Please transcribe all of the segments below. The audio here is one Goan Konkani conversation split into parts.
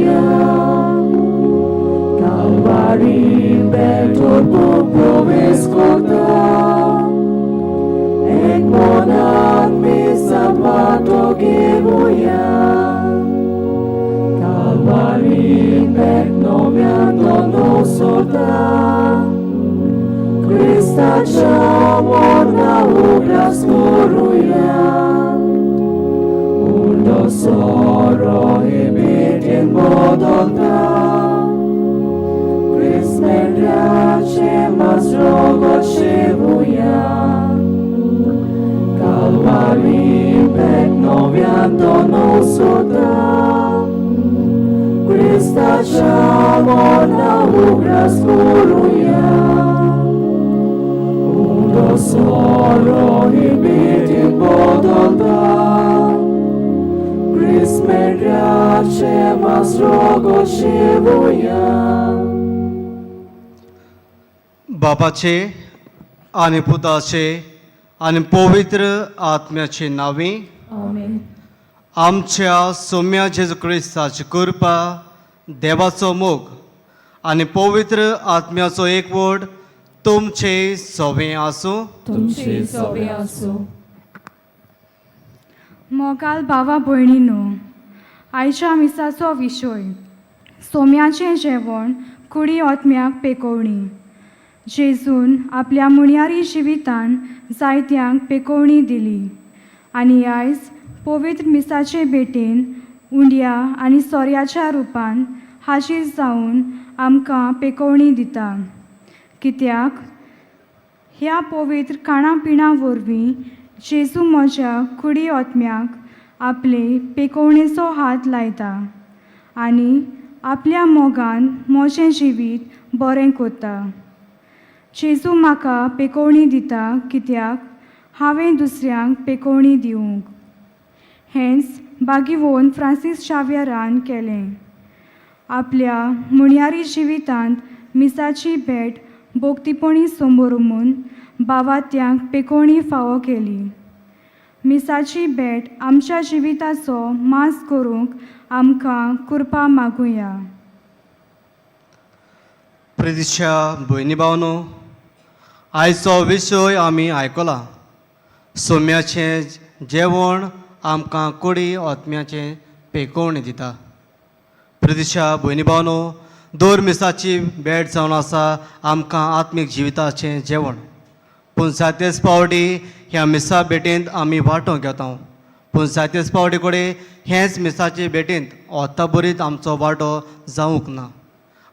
shivuya. Calvari betur provis kota. Ek monan misa pato givuya. Calvari bet noviando nosota. Krista chamorna uglas kuruya. Undo soro ibitin bodota. Krismenrache masrogo shivuya. Calvari bet noviando nosota. Krista chamorna uglas kuruya. Undo soro ibitin bodota. Krismenrache masrogo shivuya. बापाचे आनी पुताचे आनी पवित्र आत्म्याचे नांवी आमेन. आमच्या सोम्या जेजू क्रिस्ताची कृपा, देवाचो मोग आनी पवित्र आत्म्याचो एकवट तुमचे सोबें आसूं. तुमचे सोबे आसूं. मोगाल भावा भयणीनो, आयच्या मिसाचो विशय सोम्याचें जेवण कुडी ओतम्याक पेकोवणी. जेजून आपल्या मुणयारी जिवितान जायत्यांक पेकोवणी दिली आनी आयज पवित्र मिसाचे भेटेन उंड्या आनी सोऱ्याच्या रुपान हाजीर जावन आमकां पेकोवणी दिता. कित्याक ह्या पवित्र खाणा पिणा वरवीं जेजू म्हज्या कुडी ओतम्याक आपले पेकोवणेचो हात लायता आनी आपल्या मोगान म्हजें जिवीत बरें करता. जेजू म्हाका पेकोवणी दिता कित्याक हांवें दुसऱ्यांक पेकोवणी दिवंक. हेंच बागीवोन फ्रांसीस शाव्यरान केलें. आपल्या मुणयारी जिवितांत मिसाची भेट भोक्तीपणी समोरमून बावात्यांक पेकोवणी फावो केली. मिसाची भेट आमच्या जिविताचो मास करूंक आमकां कृपा मागुया. प्रितीच्या भयणी भावनो, आयचो विशय आमी आयकला. सोम्याचें जेवण आमकां कुडी आत्म्याचें पेकोवणी दिता. प्रितीच्या भयणी भावनो, दर मिसाची भेट जावन आसा आमकां आत्मीक जिविताचें जेवण. पूण जायतेच फावटी ह्या मिसा भेटेंत आमी वांटो घेता, पूण जायतेच फावटी कडेन हेच मिसाचे भेटेंत ओताबरीत आमचो वांटो जावंक ना.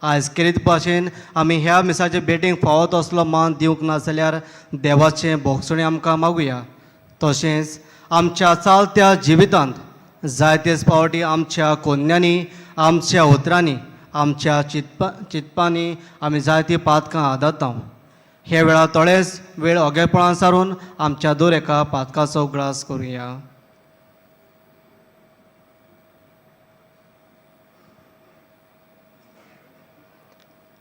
आयज केरीत भाशेन आमी ह्या मिसाचे भेटींक फावो तसलो मान दिवंक ना जाल्यार देवाचें भोगसणें आमकां मागुया. तशेंच आमच्या चालत्या जिवितांत जायतेच फावटी आमच्या कोन्यांनी, आमच्या उतरांनी, आमच्या चिंतपांनी आमी जायतीं पातकां आदरता. ह्या वेळार थोडेच वेळ ओगेपणान सारून आमच्या दर एका पातकाचो उगडास करुया.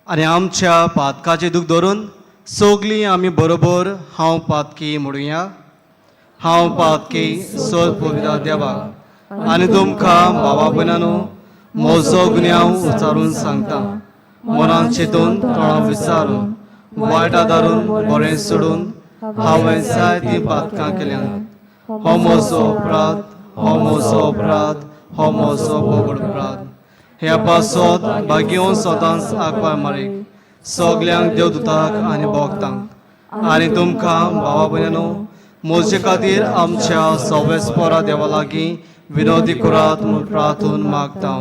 आनी आमच्या पातकाचें दूख धरून सगलीं आमी बरोबर हांव पातकी म्हणुया. हांव पातकी सोद पवित्र देवाक आनी तुमकां भावा भयणांनो म्हजो गुन्यांव उचारून सांगता. मनान चिंतून, तोंडां विचारून, वायट आदारून बरें सोडून हांवें जायतीं पातकां केल्यांत. हो म्हजो अपराध, हो म्हजो अपराध, हो म्हजो बोगड अपराध. ह्या पासत भाग्योन सदांच आकवाय मारीक सगल्यांक देवदूताक आनी भोगतांक आनी तुमकां भावा भयणांनो म्हजे खातीर आमच्या सवेस्पोरा देवा लागीं विनोदी करात म्हूण प्रार्थून मागता.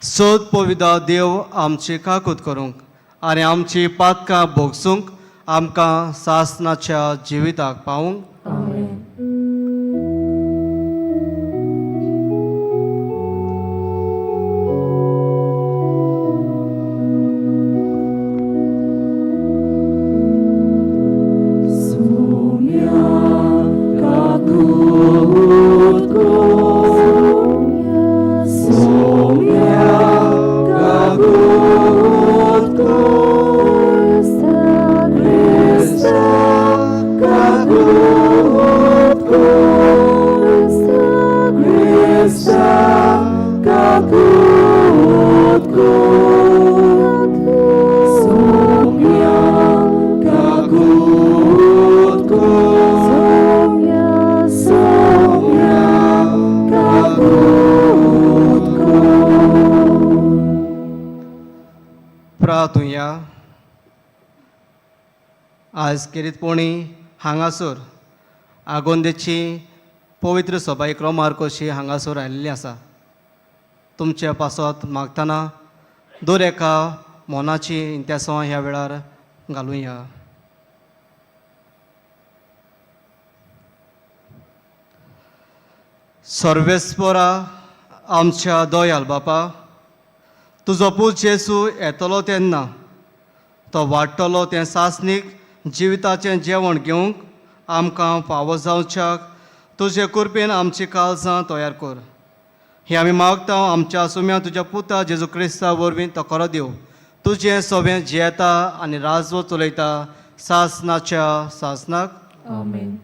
सोद पविदा देव आमची काकूत करूंक आनी आमची पातकां भोगसूंक आमकां सासनाच्या जिविताक पावूंक. आमेन. Sumya kakut ko, sumya kakut ko, Krista kakut. कोपरा तूं या. आज केरीतपोणी हांगासर आगोंदेची पवित्र सभा रोमार कशी हांगासर आयिल्ली आसा. तुमचे पासत मागतना दर एका मनाची इंत्यासवां ह्या वेळार घालुया. सर्वेस्परा आमच्या दयाल बापा, तुजो पूत जेजू येतलो तेन्ना तो वाडटलो तें सासणीक जिविताचें जेवण घेवंक आमकां फावो जावच्याक तुजे कृपेन आमची काळजां तयार कर. हें आमी मागता आमच्या सुम्या तुज्या पुता जेजू क्रिस्ता वरवीं तो खरो देव तुजें सगळें जियेता आनी राजवत चलयता सासनाच्या सासनाक. आमेन.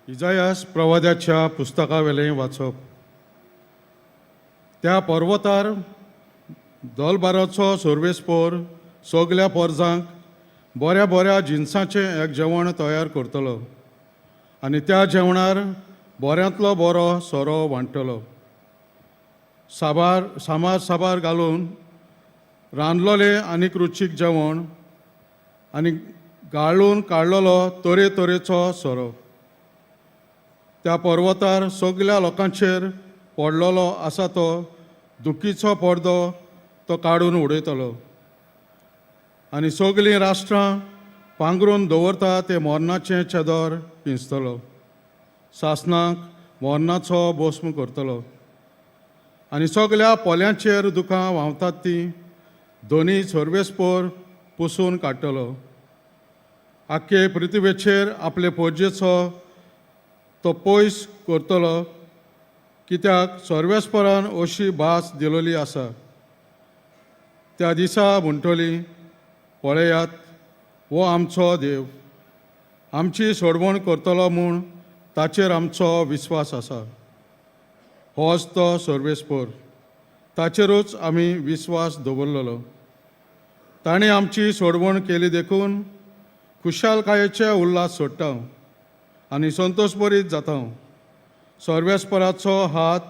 इजायास प्रवाद्याच्या पुस्तकावेलें वाचप. त्या पर्वतार दोलबाराचो सर्वेस्पोर सगल्या पोरजांक बऱ्या बऱ्या जिनसाचें एक जेवण तयार करतलो आनी त्या जेवणार बऱ्यांतलो बरो सोरो वांट्टलो. साबार सामार साबार घालून रांदलोलें आनीक रुचीक जेवण आनी गाळून काडलेलो तरेतरेचो सोरो. त्या पर्वतार सगल्या लोकांचेर पडलेलो आसा तो दुखीचो पडदो तो काडून उडयतलो आनी सगलीं राष्ट्रां पांगरून दवरता ते मरणाचें चेदर पिंजतलो. सासणाक मरणाचो भस्म करतलो आनी सगल्या पोल्यांचेर दुकां व्हांवतात तीं दोनी सर्वेस्पोर पुसून काडटलो. आख्खे पृथ्वेचेर आपले पोरजेचो तो पयस करतलो, कित्याक सर्वेस्परान अशी भास दिलोली आसा. त्या दिसा म्हणटली, पळयात हो आमचो देव, आमची सोडवण करतलो म्हूण ताचेर आमचो विस्वास आसा. होच तो सर्वेस्पोर, ताचेरूच आमी विस्वास दवरलेलो. ताणें आमची सोडवण केली देखून खुशालकायेचे उल्हास सोडटा आनी संतोशभरीत जाता. सर्वेस्पराचो हात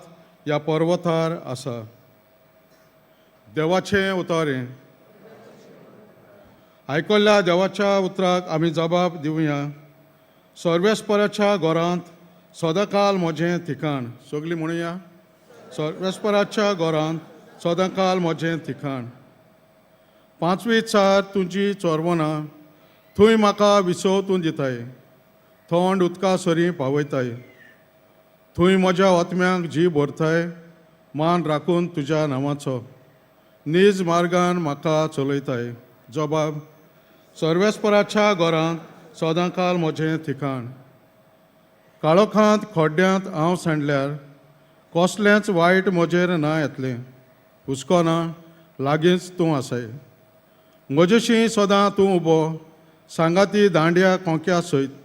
ह्या पर्वतार आसा. देवाचें उतर हें. आयकल्ल्या देवाच्या उतराक आमी जबाब दिवया. सर्वेस्पराच्या घरांत सदांकाल म्हजें ठिकाण. सगलीं म्हणुया, सर्वेस्पराच्या घरांत सदांकाल म्हजें ठिकाण. पांचवी चार तुजी चोरवनां थंय म्हाका विसव तूं दिताय, थंड उदका सरीं पावयताय. थंय म्हज्या आत्म्याक जी भरताय, मान राखून तुज्या नांवाचो नीज मार्गान म्हाका चलयताय. जबाब, सर्वेस्पराच्या घरांत सदांकाल म्हजें ठिकाण. काळोखांत खड्ड्यांत हांव सांडल्यार कसलेंच वायट म्हजेर ना येतलें. हुस्को ना, लागींच तूं आसाय. म्हजेशी सदां तूं उबो, सांगाती दांड्या कोंक्या सयत.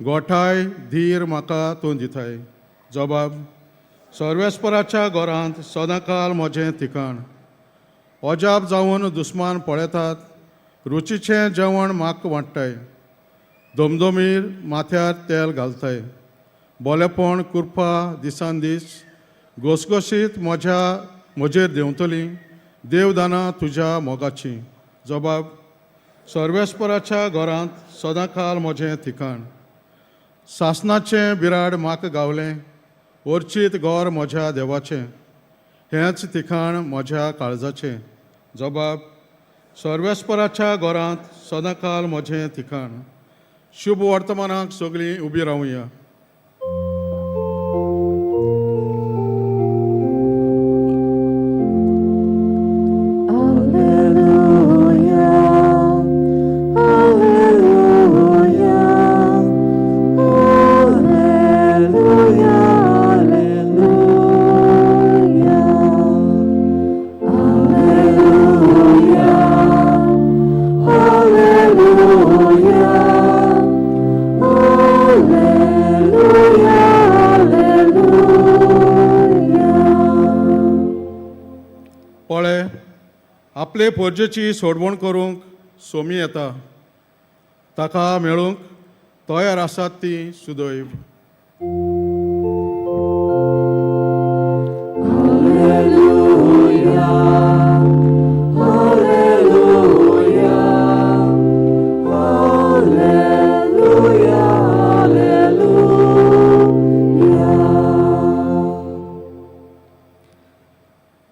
गोठाय धीर म्हाका तूं दिताय. जबाब, सर्वेस्पराच्या घरांत सदांकाल म्हजें ठिकाण. अजाप जावन दुस्मान पळयतात, रुचीचें जेवण म्हाका वांट्टाय. दमदमीर माथ्यार तेल घालताय. बोलेपण कृपा दिसान दीस घसघशीत म्हज्या म्हजेर देंवतली. देवदानां तुज्या मोगाची. जबाब, सर्वेस्पराच्या घरांत सदांकाल म्हजें ठिकाण. सासणाचें बिराड म्हाका गावलें, वर्चीत घर म्हज्या देवाचें. हेंच ठिकाण म्हज्या काळजाचें. जबाब, सर्वेस्पराच्या घरांत सदांकाल म्हजें ठिकाण. शुभ वर्तमानाक सगळीं उबी रावया. Alleluia, Alleluia, Alleluia, Alleluia, Alleluia, Alleluia, Alleluia, Alleluia. पळय, आपले पोरजेची सोडवण करूंक सोमी येता. ताका मेळूंक तयार आसात ती सुदैव. Alleluia, Alleluia, Alleluia, Alleluia.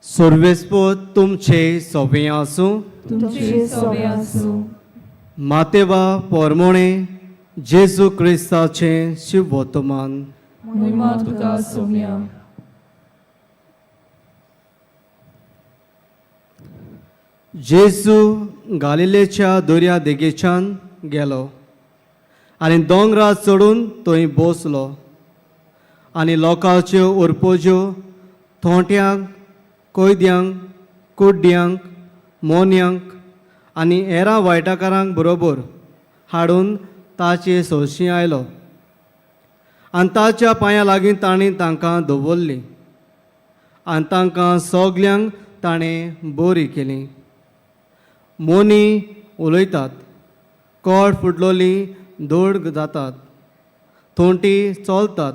सर्वेस्पोत तुमचे सोबें आसूं. तुमचे सोबे आसूं. मातेवा पोरमोणे जेजू क्रिस्ताचें शिवोतमान. मोहिमा तुका सोम्या. जेजू गालिलेच्या दर्या देगेच्यान गेलो आनी दोंगरार चडून थंय बसलो आनी लोकांच्यो उरपोज्यो थोंट्यांक, कोयद्यांक, कुड्ड्यांक, मोन्यांक आनी हेरां वायटाकारांक बरोबर हाडून ताचे सोशी आयलो आनी ताच्या पांयां लागीं तांणी तांकां दवरलीं आनी तांकां सगल्यांक ताणें बरी केली. मोनी उलयतात, कोड फुटलोली दोड जातात, थोंटी चलतात,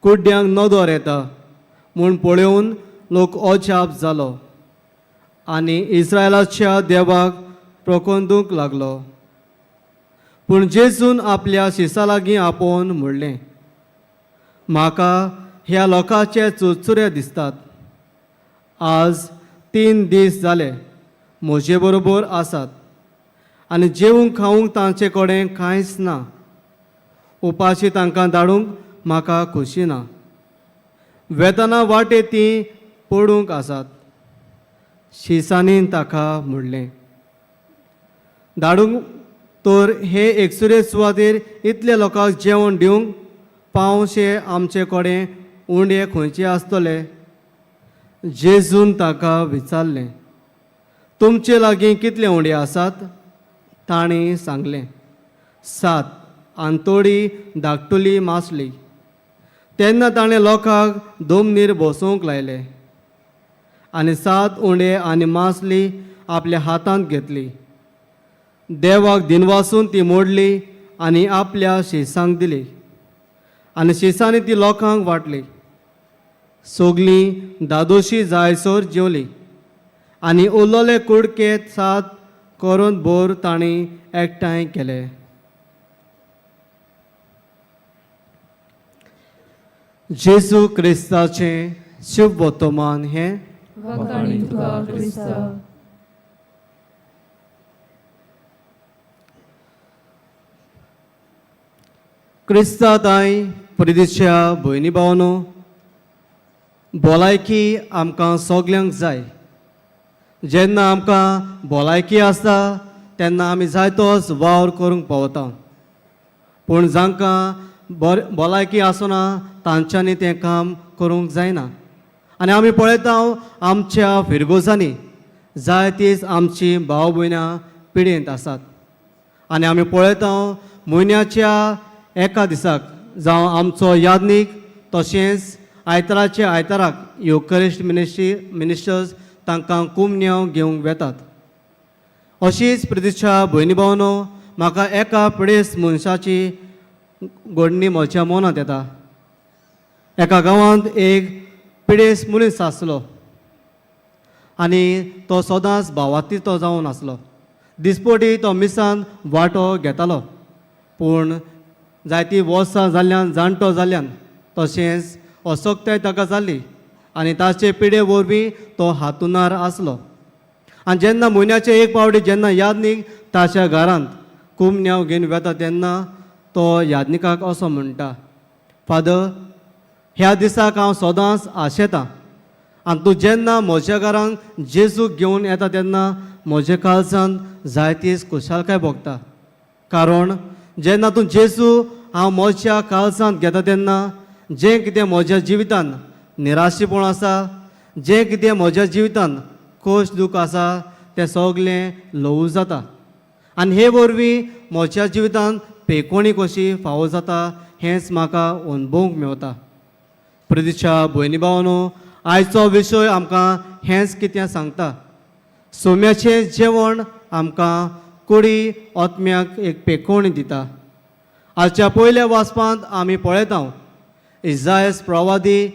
कुड्ड्यांक नदर येता म्हूण पळोवन लोक अजाप जालो आनी इस्रायलाच्या देवाक प्रकोंदूंक लागलो. पूण जेजून आपल्या शिसा लागीं आपोवन म्हणलें, म्हाका ह्या लोकांचे चुरचुरे दिसतात. आज 3 दीस जाले म्हजे बरोबर आसात आनी जेवंक खावंक तांचे कडेन कांयच ना. उपाशी तांकां धाडूंक म्हाका खोशी ना. वेतना वाटे तीं पडूंक आसात. शिसांनी ताका म्हणलें, धाडूंक तर हे एकसुरे सुवातेर इतले लोकांक जेवण दिवंक पावशे आमचे कडेन उंडे खंयचे आसतले? जेजून ताका विचारलें, तुमचे लागीं कितले उंडे आसात? तांणी सांगलें, 7 आनी थोडी धाकटुली मासली. तेन्ना ताणें लोकांक दोमनीर बसोवंक लायले आनी 7 उंडे आनी मासली आपल्या हातांत घेतली. देवाक दिनवासून ती मोडली आनी आपल्या शिसांक दिली आनी शिसांनी ती लोकांक वांटली. सगलीं दादोशी जायसर जेवली आनी उरलेले कुडके 7 करून भर तांणी एकठांय केले. जेजू क्रिस्ताचें शुभवर्तमान हें. वाखाणी तुका क्रिस्ता. क्रिस्ता ताई परिदीच्या भयणी भावनो, भलायकी आमकां सगल्यांक जाय. जेन्ना आमकां भलायकी आसता तेन्ना आमी जायतोच वावर करूंक पावता. पूण जांकां भलायकी आसना तांच्यांनी तें काम करूंक जायना. आनी आमी पळयता आमच्या फिरगोजांनी जायतीच आमची भाव भयणां पिडेंत आसात. आनी आमी पळयता म्हयन्याच्या एका दिसाक जावं आमचो यादनीक तशेंच आयताराच्या आयताराक युकरिस्ट मिनिस्टर्स तांकां कुमन्यांव घेवंक वेतात. अशीच प्रतिक्षा भयणी भावनो, म्हाका एका पिडेस्त मनशाची घडणी म्हज्या मनांत येता. एका गांवांत एक पिडेस्त मनीस आसलो आनी तो सदांच भावाती तो जावन आसलो. दिसपटी तो मिसान वांटो घेतालो, पूण जायतीं वर्सां जाल्ल्यान जाणटो जाल्ल्यान तशेंच असक्ताय ताका जाल्ली आनी ताचे पिडे वरवीं तो हातुणार आसलो. आनी जेन्ना म्हयन्याचे एक पावटी जेन्ना यादनीक ताच्या घरांत कुमन्यांव घेवन वेता तेन्ना तो यादनिकाक असो म्हणटा, फादर, ह्या दिसाक हांव सदांच आशेतां आनी तूं जेन्ना म्हज्या घरांत जेजूक घेवन येता तेन्ना म्हज्या काळजांत जायतीच खुशालकाय भोगता. कारण जेन्ना तूं जेजू हांव म्हज्या काळजांत घेता तेन्ना जें कितें म्हज्या जिवितांत निराशीपण आसा, जें कितें म्हज्या जिवितांत खोश दूख आसा तें सगलें ल्हवू जाता आनी हे वरवीं म्हज्या जिवितांत पेकोणी कशी फावो जाता हेंच म्हाका अणभवूंक मेवता. प्रतिशा भयणी भावनो, आयचो विशय आमकां हेंच कितें सांगता. सोम्याचें जेवण आमकां कुडी आत्म्याक एक पेकोवणी दिता. आजच्या पयल्या वाचपांत आमी पळयता इजायस प्रवादी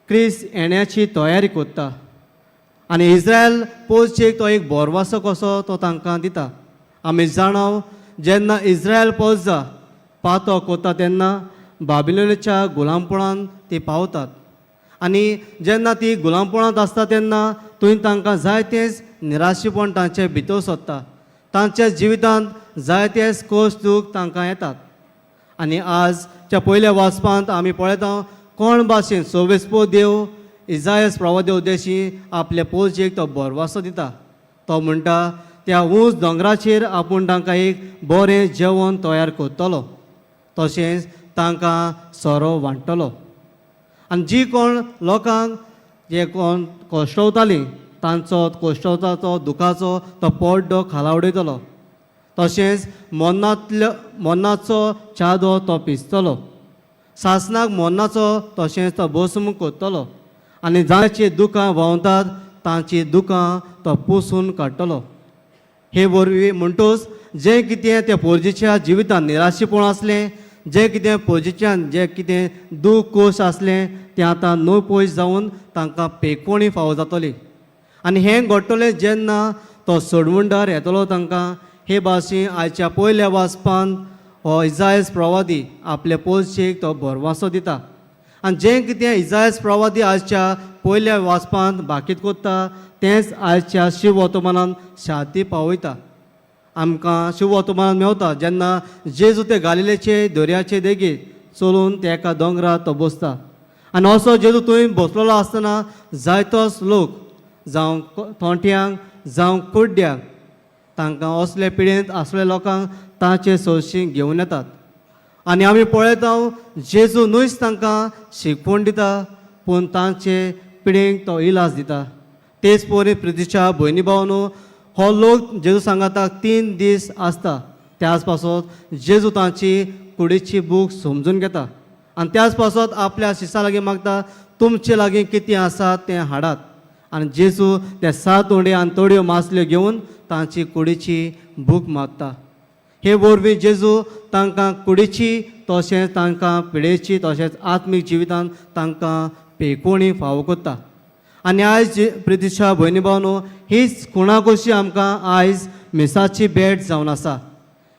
क्रिस्त येण्याची तयारी करता आनी इस्रायल पोजचेक तो एक बोरवासो कसो तो तांकां दिता. आमी जाणाव जेन्ना इस्रायल पोजा पातो कोता तेन्ना बाबिलोनाच्या गुलामपणान ती पावतात आनी जेन्ना ती गुलामपणांत आसता तेन्ना थंय तांकां जायतेंच निराशेपण तांचे भितर सोदता. तांच्या जिवितांत जायतेच कोश दूख तांकां येतात. आनी आजच्या पयल्या वाचपांत आमी पळयता कोण भाशेन सोवेस्पो देव इजायस प्रवादेव उद्देशी आपल्या पोजयेक तो बोरवासो दिता. तो म्हणटा त्या ऊंच दोंगराचेर आपूण तांकां एक बरें जेवण तयार करतलो, तशेंच तांकां सोरो वांट्टलो. आनी जी कोण लोकांक जे कोण कोश्टवतालीं तांचो कोश्टवता तो दुखाचो तो पड्डो खाला उडयतलो, तशेंच मन्नांतल्यो मन्नाचो चादो तो पिसतलो, सासणाक मन्नाचो तशेंच तो भस्म करतलो आनी जांची दुकां व्हांवतात तांची दुकां तो पुसून काडटलो. हे वरवीं म्हणटूच जें कितें त्या पोरजीच्या जिवितांत निराशेपण आसलें, जें कितें पोरजीच्यान जें कितें दूख कोश आसलें तें आतां न्हय पयस जावन तांकां पेकोणी फावो जातली. आनी हें घडटलें जेन्ना तो सोडवणदार येतलो तांकां. हे भाशेन आयच्या पयल्या वाचपान हो इजायस प्रवादी आपले पोजयेक तो भरवासो दिता. आनी जें कितें इजायस प्रवादी आयच्या पयल्या वाचपांत बाकीत कोत्ता तेंच आयच्या शिव वर्तमानान शांती पावयता. आमकां शिव वर्तमानान मेवता जेन्ना जेजू ते गालिलेचे दर्याचे देगेर चलून ते एका दोंगरार तो बसता आनी असो जेजू थंय बसलेलो आसतना जायतोच लोक जावं थोंट्यांक जावं कुड्ड्यांक तांकां असले पिडेंत आसले लोकांक तांचे सोंशी घेवन येतात. आनी आमी पळयता जेजू न्हूच तांकां शिकवण दिता पूण तांचे पिडेंक तो इलाज दिता. तेच परी प्रितीच्या भयणी भावनो हो लोक जेजू सांगाताक 3 दीस आसता. त्याच पासत जेजू तांची कुडीची बूक समजून घेता आनी त्याच पासत आपल्या शिसा लागीं मागता तुमचे लागीं कितें आसा तें हाडात. आनी जेजू ते 7 उंडे आनी थोड्यो मासल्यो घेवन तांची कुडीची भूक मागता. हे वरवीं जेजू तांकां कुडीची तशेंच तांकां पिडेची तशेंच आत्मीक जिवितांत तांकां पेकोणी फावो करता. आनी आयज प्रितीशा भयणी भावनो हीच खुणा कशी आमकां आयज मिसाची भेट जावन आसा.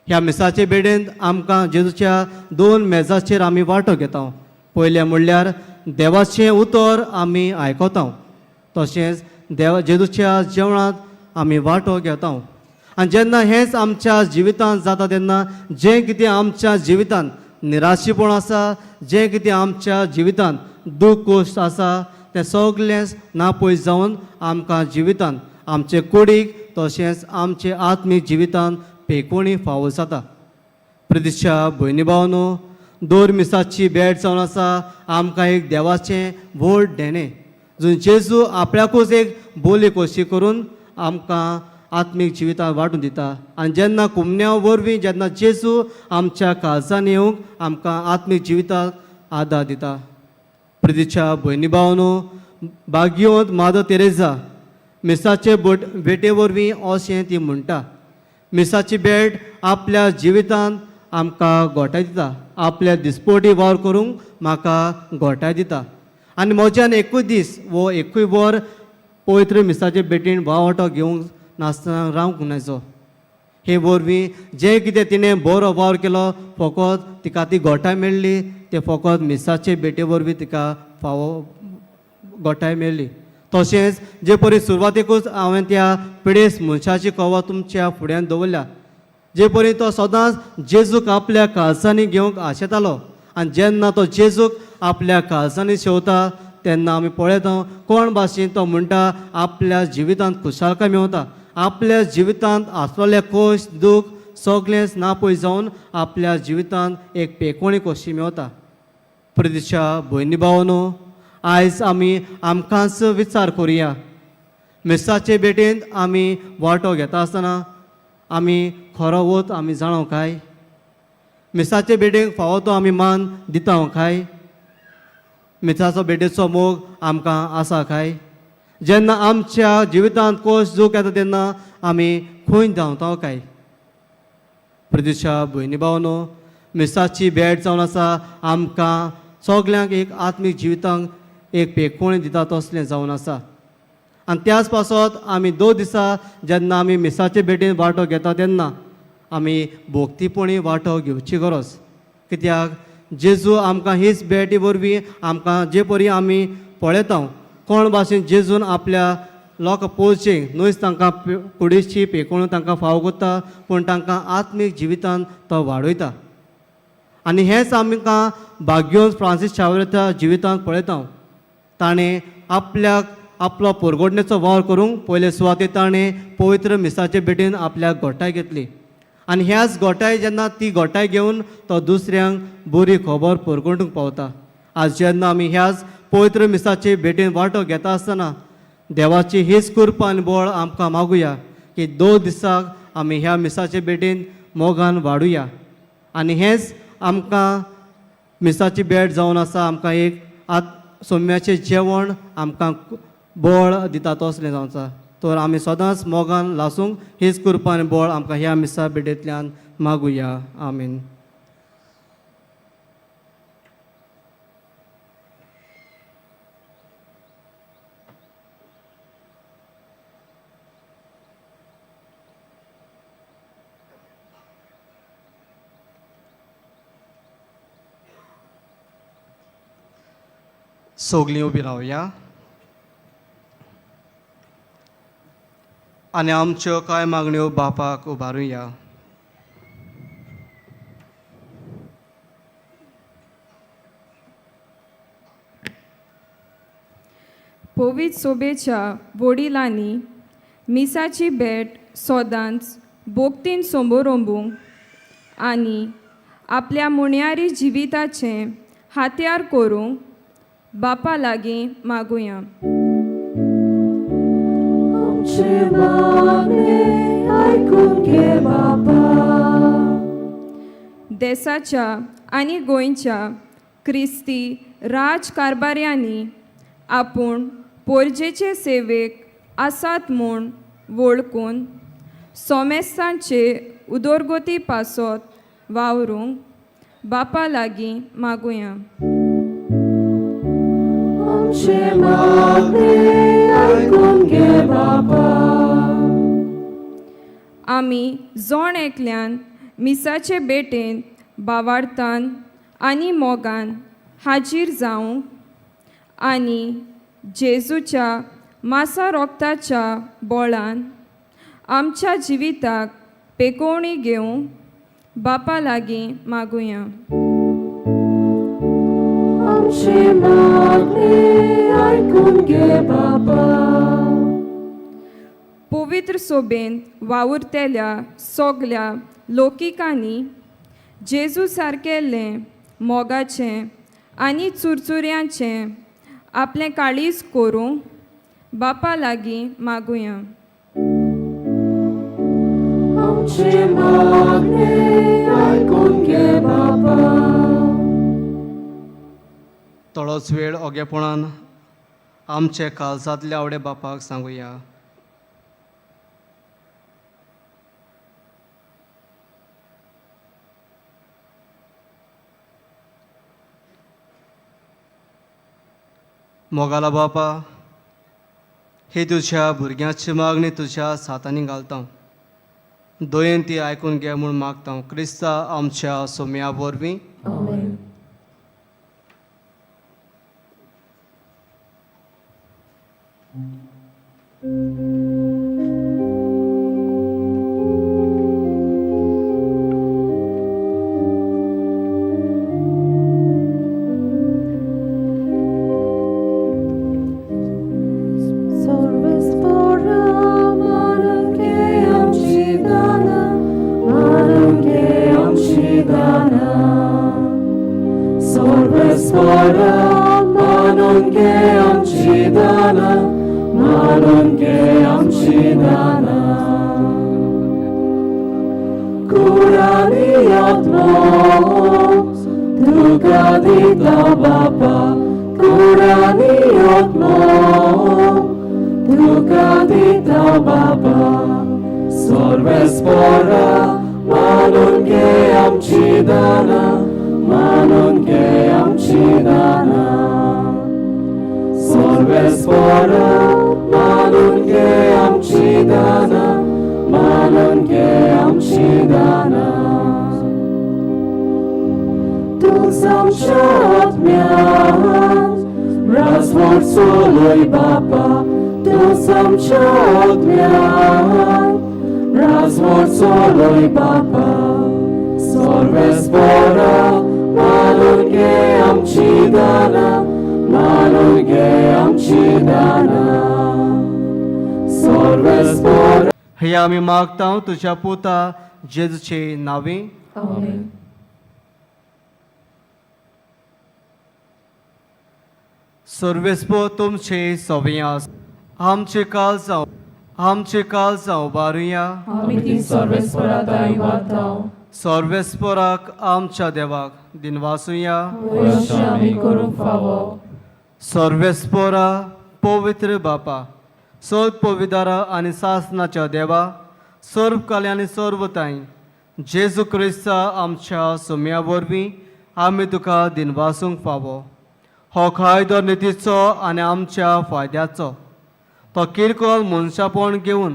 ह्या मिसाचे भेटेंत आमकां जेजूच्या 2 मेजाचेर आमी वांटो घेता. पयलें म्हणल्यार देवाचें उतर आमी आयकता, तशेंच देवा जेजूच्या जेवणांत आमी वांटो घेता. आनी जेन्ना हेंच आमच्या जिवितांत जाता तेन्ना जें कितें आमच्या जिवितांत निराशेपण आसा, जें कितें आमच्या जिवितांत दूख कोश्ट आसा तें सगळेंच ना पयस जावन आमकां जिवितांत आमचे कुडीक तशेंच आमचे आत्मीक जिवितांत पेकोणी फावो जाता. प्रतिशा भयणी भावनो दोर मिसाची भेट जावन आसा आमकां एक देवाचें व्हड देणें जंय जेजू आपल्याकूच एक बोली कशी करून आमकां आत्मीक जिवितां वांटून दिता. आनी जेन्ना कुमन्या वरवीं जेन्ना जेजू आमच्या काळजान येवंक आमकां आत्मीक जिविताक आदार दिता. प्रितीच्या भयणी भावनो भाग्यवंत मादर तेरेजा मिसाचे बोट भेटे वरवीं अशें ती म्हणटा. मिसाची भेट आपल्या जिवितांत आमकां गोठाय दिता, आपल्या दिसपोटी वावर करूंक म्हाका गोठाय दिता. आनी म्हज्यान एकूय दीस वो एकूय वर पवित्र मिसाचे भेटीन वावटो घेवंक नासतना रावंक नजो. हे वरवीं जें कितें तिणें बरो वावर केलो फकत तिका ती गोठाय मेळ्ळी तें फकत मिसाचे भेटे वरवीं तिका फावो गोठाय मेळ्ळी. तशेंच जे परी सुरवातेकूच हांवें त्या पिडेस्त मनशाची कवा तुमच्या फुड्यान दवरल्या, जे परी तो सदांच जेजूक आपल्या काळजांनी घेवंक आशेतालो आनी जेन्ना तो जेजूक आपल्या काळजांनी शेवता तेन्ना आमी पळयता कोण भाशेन तो म्हणटा आपल्या जिवितांत खुशालकाय मेवता, आपल्या जिवितांत आसलेले खोश दूख सगळेंच ना पयस जावन आपल्या जिवितांत एक पेकोणी खोशी मेवता. प्रतिशा भयणी भावनो आयज आमी आमकांच विचार करुया. मिसाचे भेटेंत आमी वांटो घेता आसतना आमी खरो वत आमी जाणो काय? मिसाचे भेटेक फावो तो आमी मान दिता काय? मिसाचो भेटेचो मोग आमकां आसा काय? जेन्ना आमच्या जिवितांत कोश दूख येता तेन्ना आमी खंय धांवता काय? प्रतिशा भयणी भावनो मिसाची भेट जावन आसा आमकां सगल्यांक एक आत्मीक जिवितांक एक पेकोवणी दिता तसलें जावन आसा. आनी त्याच पासत आमी 2 दिसा जेन्ना आमी मिसाचे भेटीन वांटो घेता तेन्ना आमी भोक्तीपणी वांटो घेवची गरज, कित्याक जेजू आमकां हीच भेटी वरवीं आमकां जे परी आमी पळयता कोण भाशेन जेजून आपल्या लोकां पोवचे न्हूच तांकां कुडीची पेकोवणी तांकां फावो करता, पूण तांकां आत्मीक जिवितान तो वाडयता. आनी हेंच आमकां भाग्योन फ्रांसीस शावराच्या जिवितांत पळयता. ताणें आपल्याक आपलो पोरगोडणेचो वावर करूंक पयले सुवातेर ताणें पवित्र मिसाचे भेटेन आपल्याक गोठाय घेतली आनी ह्याच गोठाय जेन्ना ती गोठाय घेवन तो दुसऱ्यांक बरी खबर पोरगोटूंक पावता. आज जेन्ना आमी ह्याच पवित्र मिसाचे भेटेन वांटो घेता आसतना देवाची हीच कृपा आनी बळ आमकां मागुया की 2 दिसाक आमी ह्या मिसाचे भेटेन मोगान वाडुया. आनी हेंच आमकां मिसाची भेट जावन आसा, आमकां एक सोम्याचें जेवण आमकां बळ दिता तसलें जावन आसा. तर आमी सदांच मोगान लासूंक हीच कृपा आनी बळ आमकां ह्या मिसा भेटेंतल्यान मागुया. आमीन. सगलीं उबी रावया आनी आमच्यो कांय मागण्यो बापाक उबारुया. पवित्र सोबेच्या वडिलांनी मिसाची भेट सदांच भोक्तीन सोंबोरोंबूंक आनी आपल्या मुणयारी जिविताचें हात्यार करूंक बापा लागीं मागुया. आमचे मागणे आयकून घे बापा. देसाच्या आनी गोंयच्या क्रिस्ती राजकारभाऱ्यांनी आपूण पोरजेचे सेवेक आसात म्हूण वळखून सोमेस्तांचे उदरगती पासत वावरूंक बापा लागीं मागुया. आमचे मागणे आयकून घे बापा. आमी जण एकल्यान मिसाचे भेटेंत बावार्थान आनी मोगान हाजीर जावंक आनी जेजूच्या मासा रोगताच्या बोळान आमच्या जिविताक पेकोवणी घेवंक बापा लागीं मागुया. आमचे मागणे आयकून घे बापा. पवित्र सोबेन वावुरतेल्या सगल्या लोकिकांनी जेजू सारकेल्लें मोगाचें आनी चुरचुऱ्यांचें आपलें काळीज करूंक बापा लागीं मागुया. आमचे मागणे आयकून घे बापा. थोडोच वेळ ओगेपणान आमचे काळजांतल्या आवडे बापाक सांगुया. मोगाला बापा, ही तुज्या भुरग्यांची मागणी तुज्या सातांनी घालता, दयेन ती आयकून घे म्हूण मागता, क्रिस्ता आमच्या सोम्या वरवीं. आमेन. पोरा मानून घे आमची दानां मानून घे आमची दानां तूंच आमच्या आत्म्यांत राजवट चलय बापा तूंच आमच्या आत्म्यांत राजवट चलय बापा सर्वेस्पोरा मानून घे आमची दानां मानून घे आमची दानां सर्वेस्पोरा हे आमी मागता तुज्या पुता जेजूचे नांवी. आमेन. सर्वेस्पो तुमचे सवंय आस. आमचे काळजां आमचे काळजां उबारुया. आमी ती सर्वेस्परा दाय वाताव. सर्वेस्पोराक आमच्या देवाक दिनवासुया. अशें आमी करूंक फावो. सर्वेस्पोरा पवित्र बापा सर्व पविदारा आनी सासनाच्या देवा सर्व काले आनी सर्व ताई जेजू क्रिस्ता आमच्या सुम्या वरवीं आमी तुका दिनवासूंक फावो. हो कायदो नितीचो आनी आमच्या फायद्याचो. तो किरकोळ मनशापण घेवन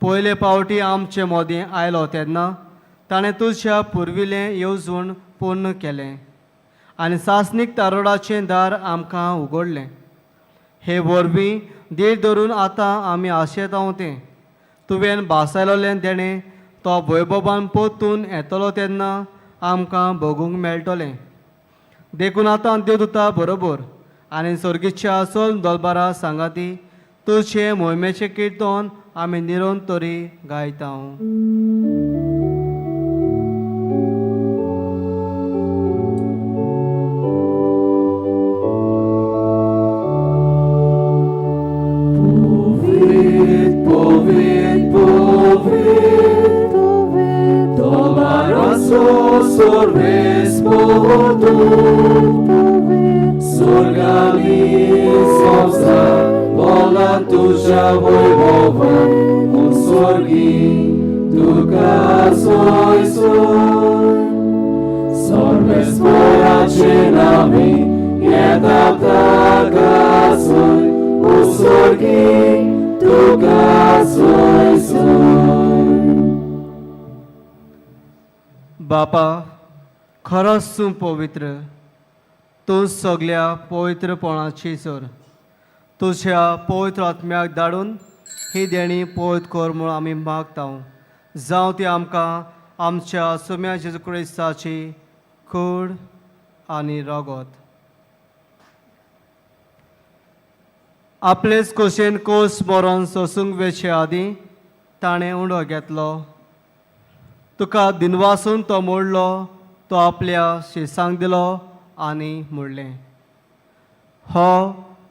पयले पावटी आमचे मदीं आयलो तेन्ना ताणें तुज्या पुर्विल्लें येवजण पूर्ण केलें आनी सासणीक तारोडाचें दार आमकां उगडलें. हे वरवीं धीर धरून आतां आमी आशेतांव तें तुवें भासायलोलें देणें तो वैभवान परतून येतलो तेन्ना आमकां भोगूंक मेळटलें. देखून आतां देवदूता बरोबर आनी सर्गीच्या चल दलबारा सांगाती तुजें मोहिमेचें किर्तन आमी निरोन तरी गायता. Povit, povit, povit, Dolbaroso sorvespodu, Sorganizovza, bola tuja vojvova, un sorgi, tuka soj soj. Sorvespora cenavi, eta taka soj, un sorgi, tuka soj soj. बापा खरोच तूं पवित्र, तूं सगल्या पवित्रपणाची सर. तुज्या पवित्र आत्म्याक धाडून ही देणी पवित्र कर म्हूण आमी मागता. जावं ती आमकां आमच्या सुम्या जेजू क्रिस्ताची कूड आनी रगत. आपलेच कुशीन कोस मरोन सोसूंक वेचे आदीं ताणें उंडो घेतलो. तुका दिनवासून तो मोडलो, तो आपल्या शिसांक दिलो आनी म्हणलें, हो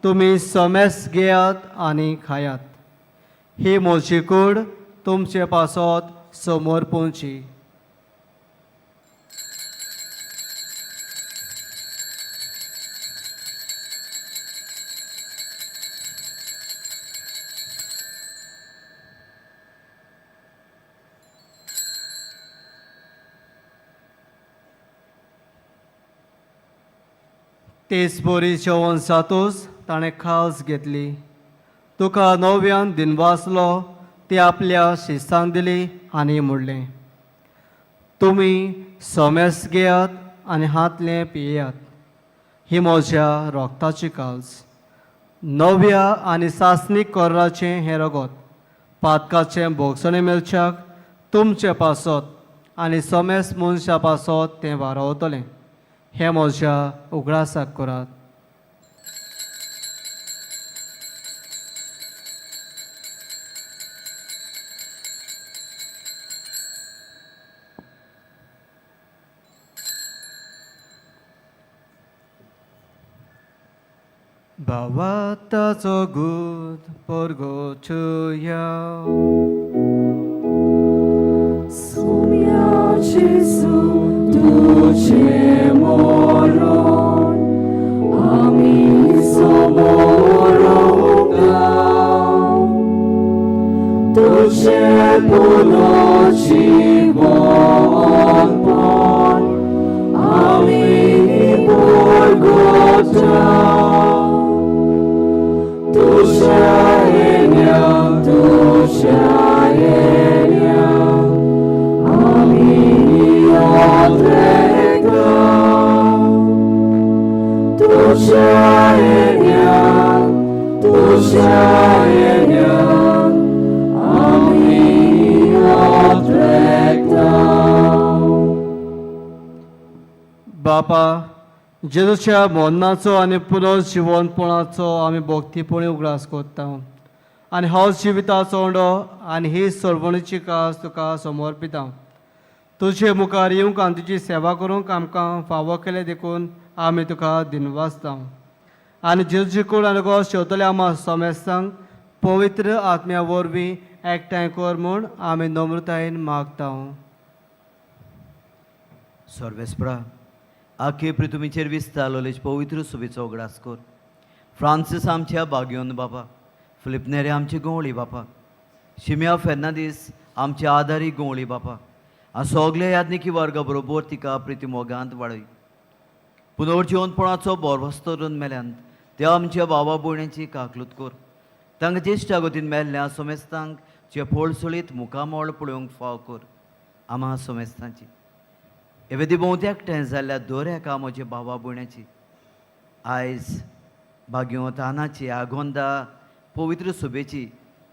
तुमी समेस घेयात आनी खायात. ही म्हजी कूड तुमचे पासत समोर पोवची. तेच बरी जेवण जातूच ताणें खास घेतली. तुका नव्यान दिनवासलो, ती आपल्या शिस्तांक दिली आनी म्हणलें, तुमी समेस घेयात आनी हातलें पियात. ही म्हज्या रोगताची काल्स, नव्या आनी सासणीक कोर्राचें हें रगत पातकाचें भोगसणें मेळच्याक तुमचे पासत आनी समेस मनशा पासत तें वारवतलें. हें म्हज्या उगडासाक करात. भावाताचो गुद परगोचुया. Sumia Gesù, duce moron, ami somoron duce punoci bon pon, ami borgota. जेजूच्या येण्याक आमी ओत्रेकता. बापा, जेजूच्या मरणाचो आनी पुनर्जिवनपणाचो आमी भक्तीपणी उगडास करता आनी हो जिविताचो उंडो आनी ही सर्वणीची कास तुका समर्पिता. तुजे मुखार येवंक आनी तुजी सेवा करूंक आमकां फावो केलें देखून आमी तुका दिनवासता. आनी जेजूची कूड आनी गोस शेवतले आमा समेस्तांक पवित्र आत्म्या वरवीं एकठांय कर म्हूण आमी नम्रतायेन मागता. सर्वेस्परा, आखे पृथ्वीचेर विस्तारलेले पवित्र सुबेचो उगडास कर. फ्रांसीस आमच्या बागयोन बापा, फिलिप नेरे आमची गवळी बापा, शिम्या फेर्नांदीस आमच्या आदारी गवळी बापा, आनी सगल्या याज्ञिकी वर्गा बरोबर तिका प्रिती मोगांत वाडय. पुनर्जिवनपणाचो बोरवस्तो करून मेल्यान त्या आमच्या बाबा भयणांची काकलूत कर. तांकां ज्येश्ठा गतीन मेल्ल्या सोमेस्तांक जे फोळसोळीत मुखामळ पळोवंक फाव कर. आमा सोमेस्तांची एवेदी भोंवती एकठांय जाल्ल्या दर एका म्हज्या भावा भयणाची आयज बागयों तानाची आगोंदा पवित्र सुबेची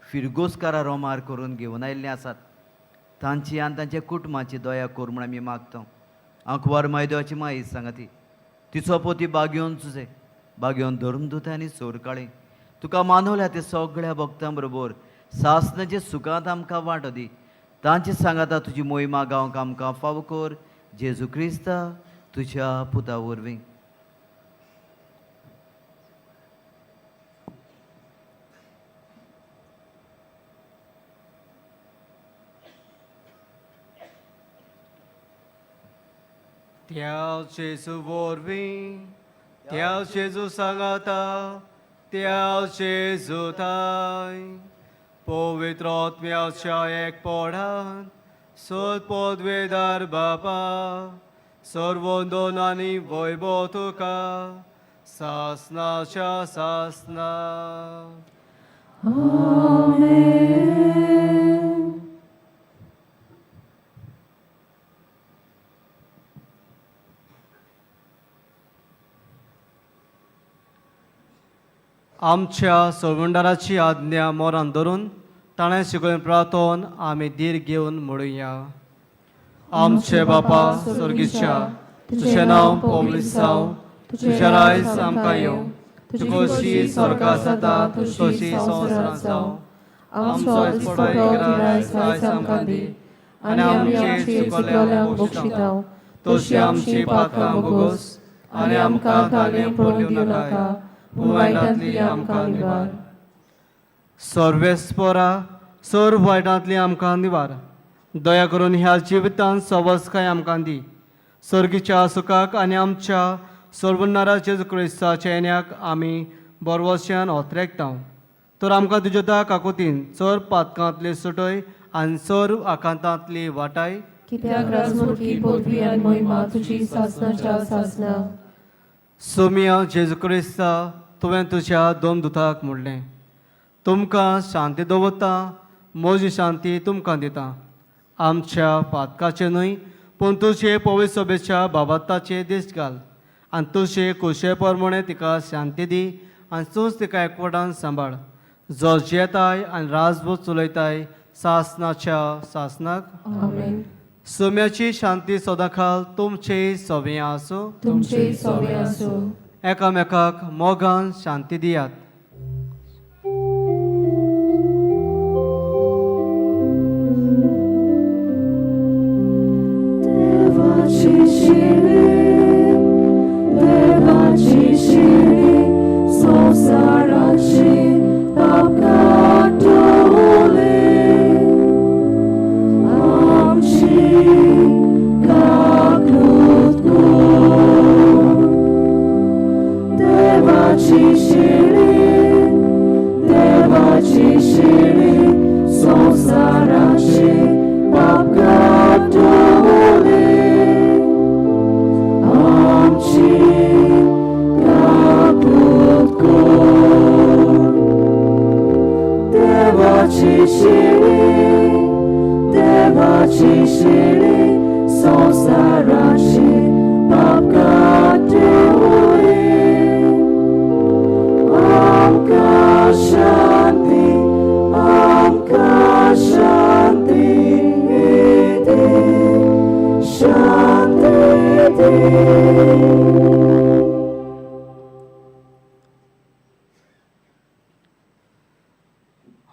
फिरगोजकारा रोमार करून घेवन आयिल्लीं आसात. तांची आनी तांच्या कुटुंबाची दया कर म्हूण आमी मागता. आंकवार मायदेवाची माई सांगाती, तिचो पोती बागयोन तुजें बागयोन धर्मदूत आनी सोरकाळी तुका मानवल्या ते सगळ्या भक्तां बरोबर सासनाचे सुखांत आमकां वांटो दी. तांचे सांगाता तुजी मोहिमा गावंक आमकां फावो कर. जेजू क्रिस्ता तुज्या पुता वरवीं. त्या जेजू वरवीं, त्या जेजू सांगाता, त्या जेजू थाय पवित्र आत्म्याच्या एकपणान सत पदवेदार बापा, सर्वंदन आनी वैभव तुका सासनाच्या सासना. आमेन. आमच्या सोडवणदाराची आज्ञा मोरान धरून ताणें शिकयलें प्रार्थोन आमी धीर घेवन म्हणुया. आमचे बापा स्वर्गीच्या, तुजें नांव पवित्र जावं, तुजें रायज आमकां येवं, तुजी खोशी स्वर्गांत जाता तशी संवसारांत जावं. आमचो दिसपटो गिरायस आयज आमकां दी आनी आमचे चुकल्यांक बक्षिता तशी आमची पातकां भोगोस आनी आमकां ताणें पडून दिवं नाका, पूण वायटांतली आमकां निवार. सर्वेस्परा, सर्व वायटांतली आमकां निवार. दया करून ह्या जिवितांत सवस्काय आमकां दी. सर्गीच्या सुखाक आनी आमच्या सर्वनारा जेजू क्रिस्ताच्या येण्याक आमी बरवश्यान ओतरेकता. तर आमकां तुज्या त्या काकोतीन चड पातकांतली सुटय आनी सर्व आकांतांतली वाटाय. कित्याक राजमुखी पदवी आनी महिमा तुजी सासनाच्या सासना. सोमिया जेजू क्रिस्ता, तुवें तुज्या दोन दुताक म्हणलें, तुमकां शांती दवरता, म्हजी शांती तुमकां दिता. आमच्या पातकाचें न्हय पूण तुजे पवित्र सभेच्या बाबाताचे दिश्ट घाल आनी तुजे कुशे प्रमाणे तिका शांती दी आनी तूंच तिका एकवटान सांबाळ, जो जियेताय आनी राजभूत चलयताय सासनाच्या सासनाक. आमेन. सोम्याची शांती सदांकाल तुमचे सवंय आसूं. तुमचे सोबे आसूं. एकामेकाक मोगान शांती दियात. देवाची शिरी, देवाची शिरी, संवसाराची पाप काडटली. आमची काकूत कर. देवाची शिरी, देवाची शिरी, संवसाराची पाप काडटली. आमची काकूत कर. देवाची शिरी, देवाची शिरी, संवसाराची पाप काडटली. आमकां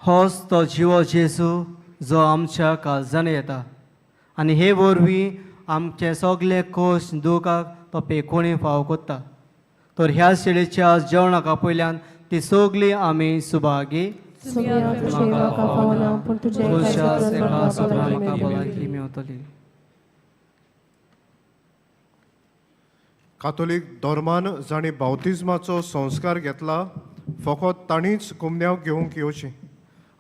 होच तो जिवो जेजू जो आमच्या काळजान येता आनी हे वरवीं आमचे सगळे कोश दुखाक तो पेकोणी फाव कोत्ता. तर ह्या शिळेच्या जेवणाक आपयल्यान ती सगळी आमी सुभागी सोम्या तुजें म्हाका फावना पूण तुजें एका तुज्या सूत्रान एका म्हाका सूत्रान भलायकी म्हाका मेळटली. भलायकी मेवतली. कातोलीक धर्मान जांणी बावतिज्माचो संस्कार घेतला फकत तांणीच कुमन्यांव घेवंक येवचें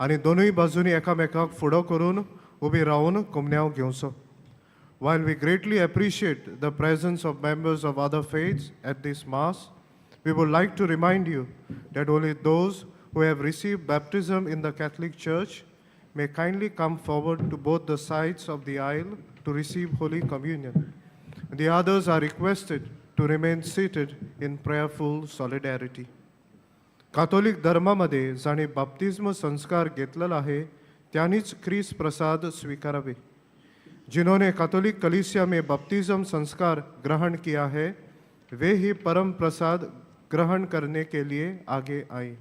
आनी दोनूय बाजूंनी एकामेकाक फुडो करून उबी रावन कुमन्यांव घेवचो. While we greatly appreciate the presence of members of other faiths at this Mass, we would like to remind you that only those who have received baptism in the Catholic Church may kindly come forward to both the sides of the aisle to receive Holy Communion. The others are requested to remain seated in prayerful solidarity. Catholic धर्मामध्ये जाणे बाप्तिज्म संस्कार घेतलेला आहे त्यांनीच ख्रिस प्रसाद स्वीकारावे. जिन्होंने कैथोलिक कलीसिया में बपतिज्म संस्कार ग्रहण किया है वे ही परम प्रसाद ग्रहण करने के लिए आगे आए.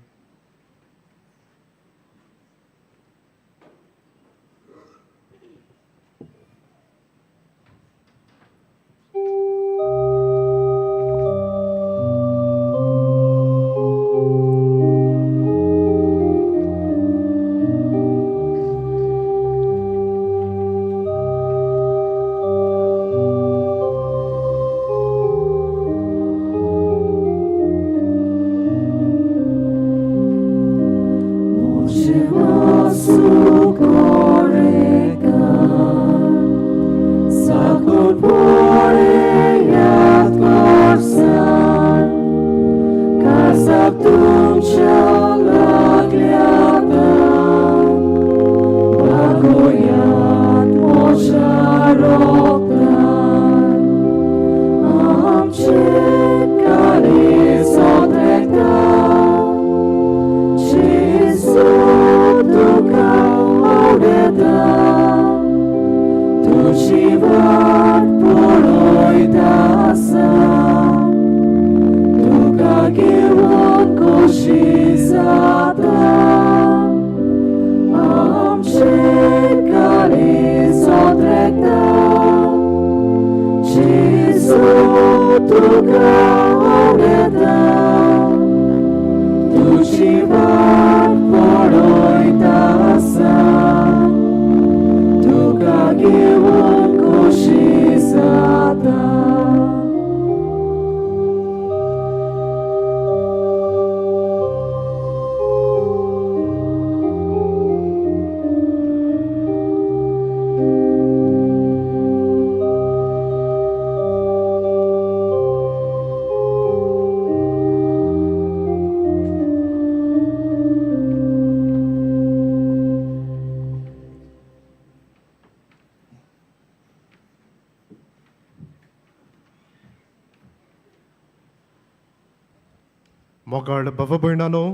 मोगाळ बाबा भयणानो,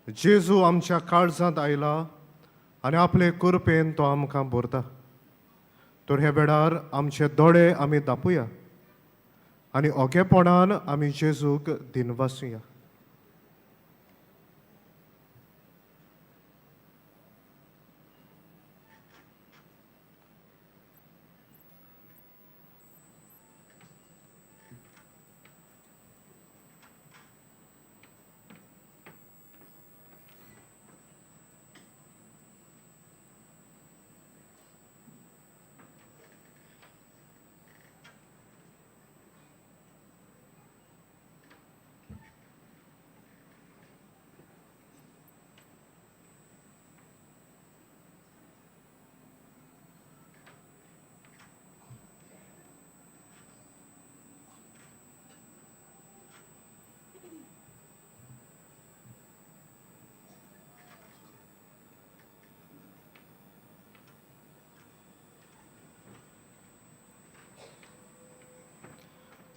जेजू आमच्या काळजांत आयला आनी आपले कृपेन तो आमकां भरता. तर ह्या वेळार आमचे दोळे आमी दापुया आनी ओगेपणान आमी जेजूक दिनवासुया.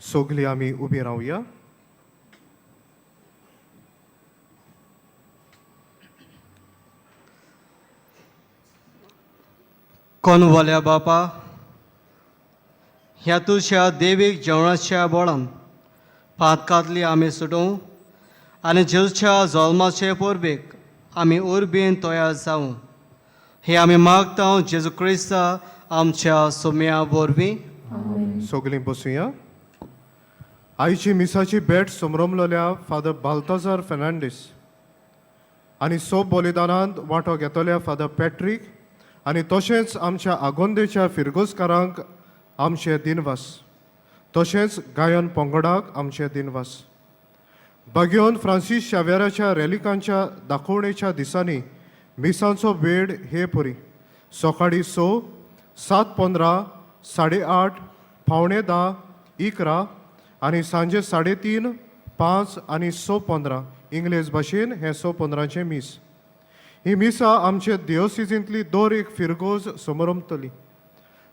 सगळीं आमी उबी रावया. कोण वल्या बापा, ह्या तुज्या देवीक जेवणाच्या बळान पातकांतली आमी सुटोवं आनी जेजूच्या जल्माचे परबेक आमी उर्बेन तयार जावं. हे आमी मागता जेजू क्रिस्ता आमच्या सोम्या वरवीं. सगलीं बसुया. आयची मिसाची भेट समरमलोल्या फादर बाल्ताजार फेर्नांडीस आनी सोब बलिदानांत वांटो घेतल्या फादर पॅट्रीक आनी तशेंच आमच्या आगोंदेच्या फिरगोजकारांक आमचे दिनवास, तशेंच गायन पंगडाक आमचे दिनवास. बागियोन फ्रांसीस शाव्याराच्या रॅलिकांच्या दाखोवणेच्या दिसांनी मिसांचो वेळ हे परी: सकाळीं 6, 7:15, 8:30, 9:45, 11 आनी सांजे 3:30, 5 आनी 6:15. इंग्लेज भाशेन हें 6:15चें मीस. ही मिसां आमचे दियोसिजींतली दर एक फिरगोज समरमतली.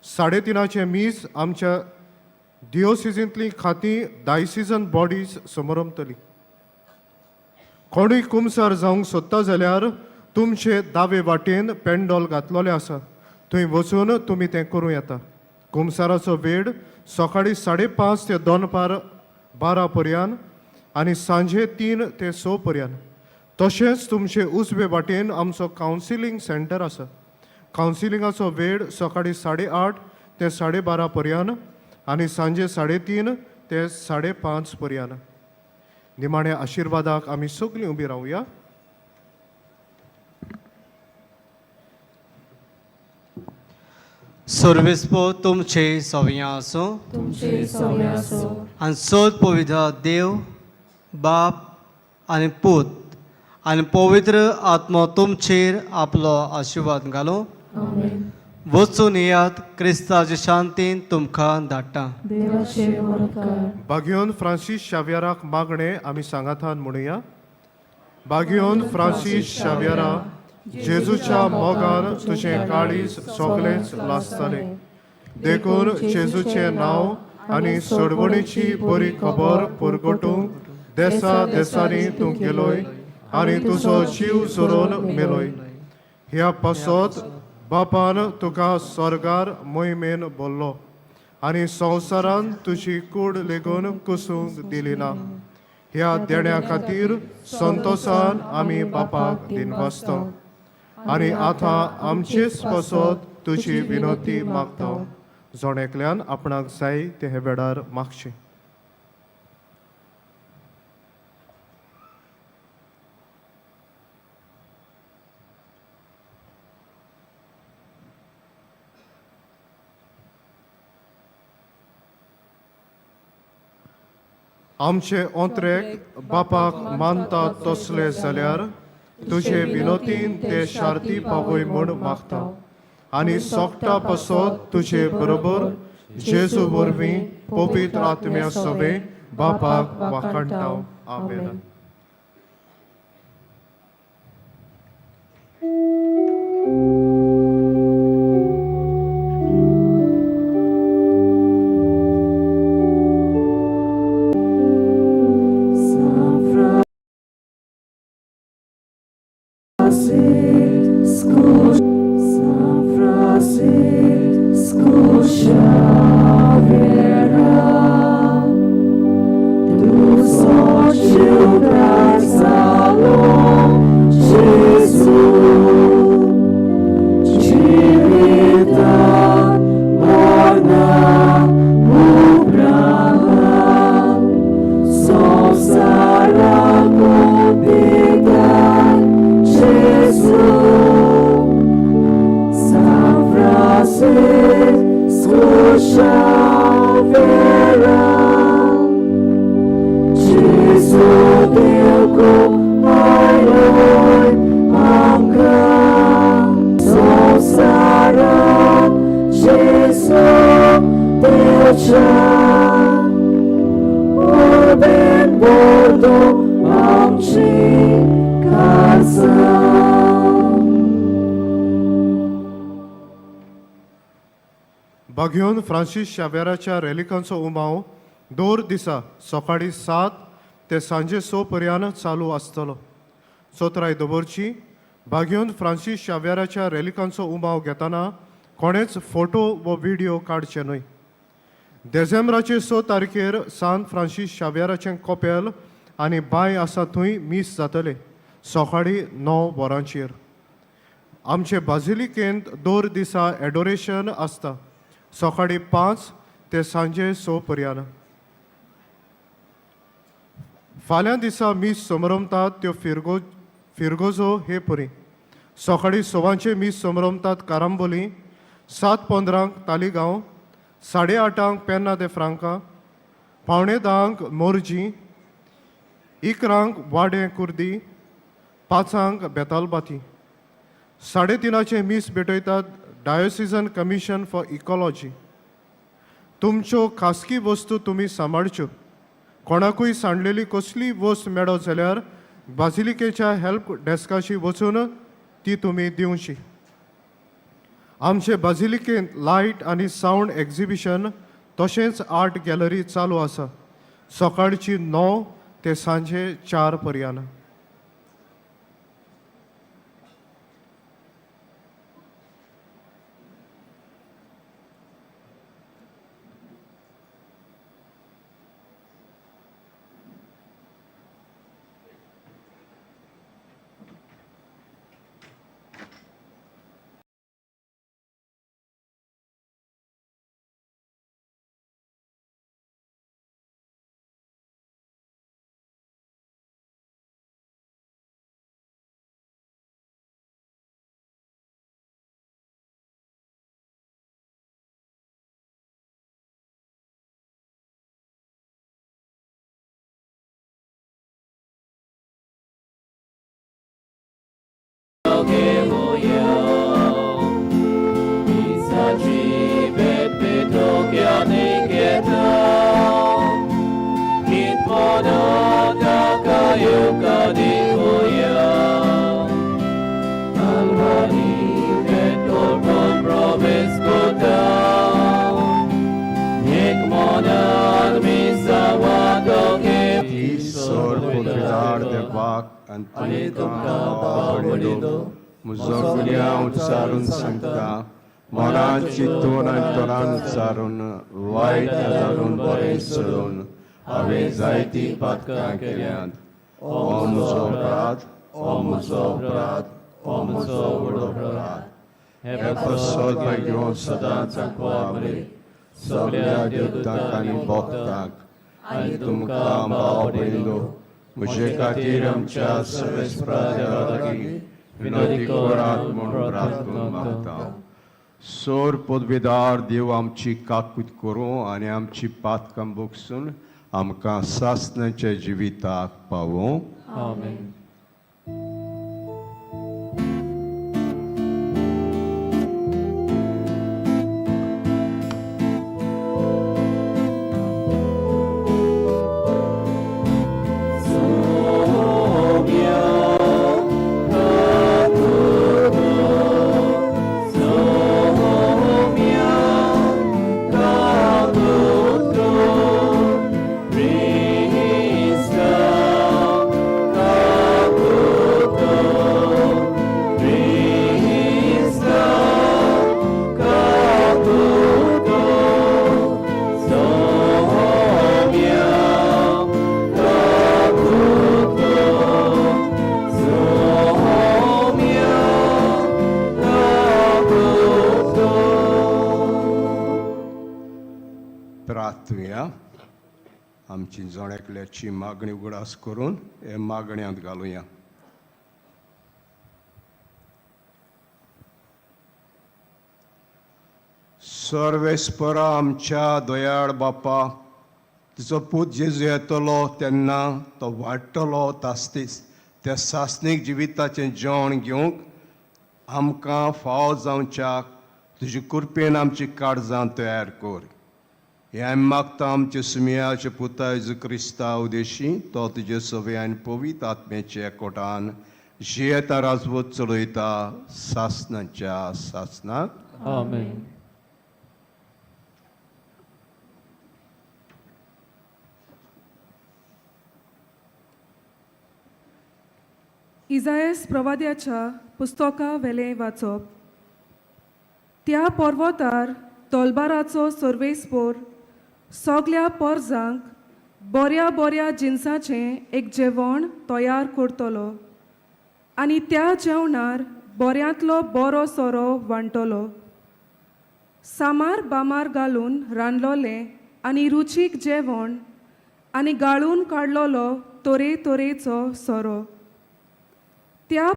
3:30चें मीस आमच्या दियोसिजींतली खातीं डायसिजन बॉडीज समरमतली. कोणूय कुमसार जावंक सोदता जाल्यार तुमचे दावे वाटेन पेंडोल घातलेलें आसा, थंय वचून तुमी तें करूं येता. कुमसाराचो वेळ सकाळीं 5:30 ते दनपार 12 पर्यंत आनी सांजे 3 ते 6 पर्यंत. तशेंच तुमचे उजवे वाटेन आमचो कावन्सिलींग सेंटर आसा. कावन्सिलिंगाचो वेळ सकाळीं 8:30 ते 12:30 पर्यंत आनी सांजे 3:30 ते 5:30 पर्यंत. निमाण्या आशिर्वादाक आमी सगळीं उबी रावया. सर्वेस्पो तुमचे सवयां आसूं तुमचे सवय आसो. आनी सोद पवित्र देव बाप आनी पूत आनी पवित्र आत्मो तुमचेर आपलो आशिर्वाद घालूं. आमेन. वचून येयात, क्रिस्ताचे शांतीन तुमकां धाडटा. देवाचे उपकार. बागियोन फ्रांसीस शाव्याराक मागणें आमी सांगातान म्हणुया. बागियोन फ्रांसीस शाव्यारा, जेजूच्या मोगान तुजें काळीज सगळेंच लासतलें, देखून जेजूचें नांव आनी सोडवणीची बरी खबर पुरगटूंक देसा देसांनी तूं गेलोय आनी तुजो जीव जोरोन मेलोय. ह्या पासत बापान तुका स्वर्गार मोहिमेन बोल्लो आनी संवसारान तुजी कूड लेगून कुसूंक दिली ना. ह्या देण्या खातीर संतोसान आमी बापाक दिनवासता आनी आतां आमचेच पासत तुजी विनोती मागता. जण एकल्यान आपणाक जाय ते हे वेळार मागचें. आमचे ओंत्रेक बापाक मानता तसले जाल्यार तुजे विनोतीन ते शार्ती पावय म्हूण मागता आनी सोकटा पासत तुजे बरोबर जेजू वरवीं पवित्र आत्म्या सवे बापाक वाखाणटा. आमेन. San Francisco Xavier, dos alon Gesù, Civita morna ubrana, Samsara compita Gesù. San Francisco Xavier, Gesù Dio Ailoi Amca, Samsara Gesù Dio Urben Bordo Amci Casa. बागियोन फ्रांसीस शाव्याराच्या रेलिकांचो उमाव दर दिसा सकाळीं 7 ते सांजे 6 पर्यंत चालू आसतलो. चोत्राय दवरची, बागियोन फ्रांसीस शाव्याराच्या रेलिकांचो उमाव घेतना कोणेच फोटो व व्हिडियो काडचे न्हय. देझेंब्राचे स तारखेर सान फ्रांसीस शाव्याराचें कोपेल आनी बांय आसा थंय मीस जातलें सकाळीं णव वरांचेर. आमचे बाजिलिकेंत दर दिसा एडोरेशन आसता सकाळीं 5 ते सांजे 6 पर्यंत. फाल्यां दिसा मीस समरमतात त्यो फिरगोजो हे परी. सकाळीं 6 मीस समरमतात कारांबोली, 7:15 तालिगांव, 8:30 पेन्ना दे फ्रांका, 9:45 मोरजी, 11 वाडें कुर्दी, 5 बेतालबाती. 3:30 मीस भेटयतात डायोसिजन कमिशन फॉर इकॉलॉजी. तुमच्यो खासगी वस्तू तुमी सांबाळच्यो. कोणाकूय सांडलेली कसलीय वस्त मेळत जाल्यार बाजिलिकेच्या हेल्प डेस्काशी वचून ती तुमी दिवची. आमचे बाजिलिकेंत लायट आनी सावंड एक्झिबिशन तशेंच आर्ट गॅलरी चालू आसा सकाळची 9 ते सांजे 4 पर्यंत. आनी तुमकां भाव म्हजो गुन्यांव उच्चारून सांगता, मनान चिंतून आनी तोंडान उच्चारून वायट घालून बरें सोडून हांवें जायतीं पातकां केल्यांत. ओ म्हजो अपराध, ओ म्हजो अपराध, ओ म्हजो व्हडलो अपराध. हे पसत घेवन सदांच आंकवार सगळ्या देवतांक आनी भक्तांक आनी तुमकां भाव भयणींनो म्हजे खातीर आमच्या सर्वेस्परा देवा लागीं विनोदी करात म्हूण प्रार्थना मागता. सोर पदवेदार देव आमची काकूत करूं आनी आमची पातकां भोगसून आमकां सासणाच्या जिविताक पावोवं. आमेन. प्रार्थुया. आमची जण एकल्याची मागणी उगडास करून हे मागण्यांत घालुया. सर्वेस्परा आमच्या दयाळ बापा, तिचो पूत जेजू येतलो तेन्ना तो वाडटलो तास्तीस त्या सासणीक जिविताचें जेवण घेवंक आमकां फावो जावच्याक तुजे कृपेन आमची काळजां तयार कर. हें आमी मागता आमच्या सुमयाच्या पुता जेजू क्रिस्ता उदेशी, तो तुजे सवे आनी पवित्र आत्म्याच्या एकवटान जियेता राजवत चलयता सासणाच्या सासणाक. आमेन. इजायस प्रवाद्याच्या पुस्तका वेलें वाचप. त्या पर्वतार तलबाराचो सर्वेस्पोर सगल्या पोरजांक बऱ्या बऱ्या जिनसाचें एक जेवण तयार करतलो आनी त्या जेवणार बऱ्यांतलो बरो सोरो वांटलो. सामार बामार घालून रांदलोलें आनी रुचीक जेवण आनी गाळून काडलोलो तरेतरेचो सोरो त्या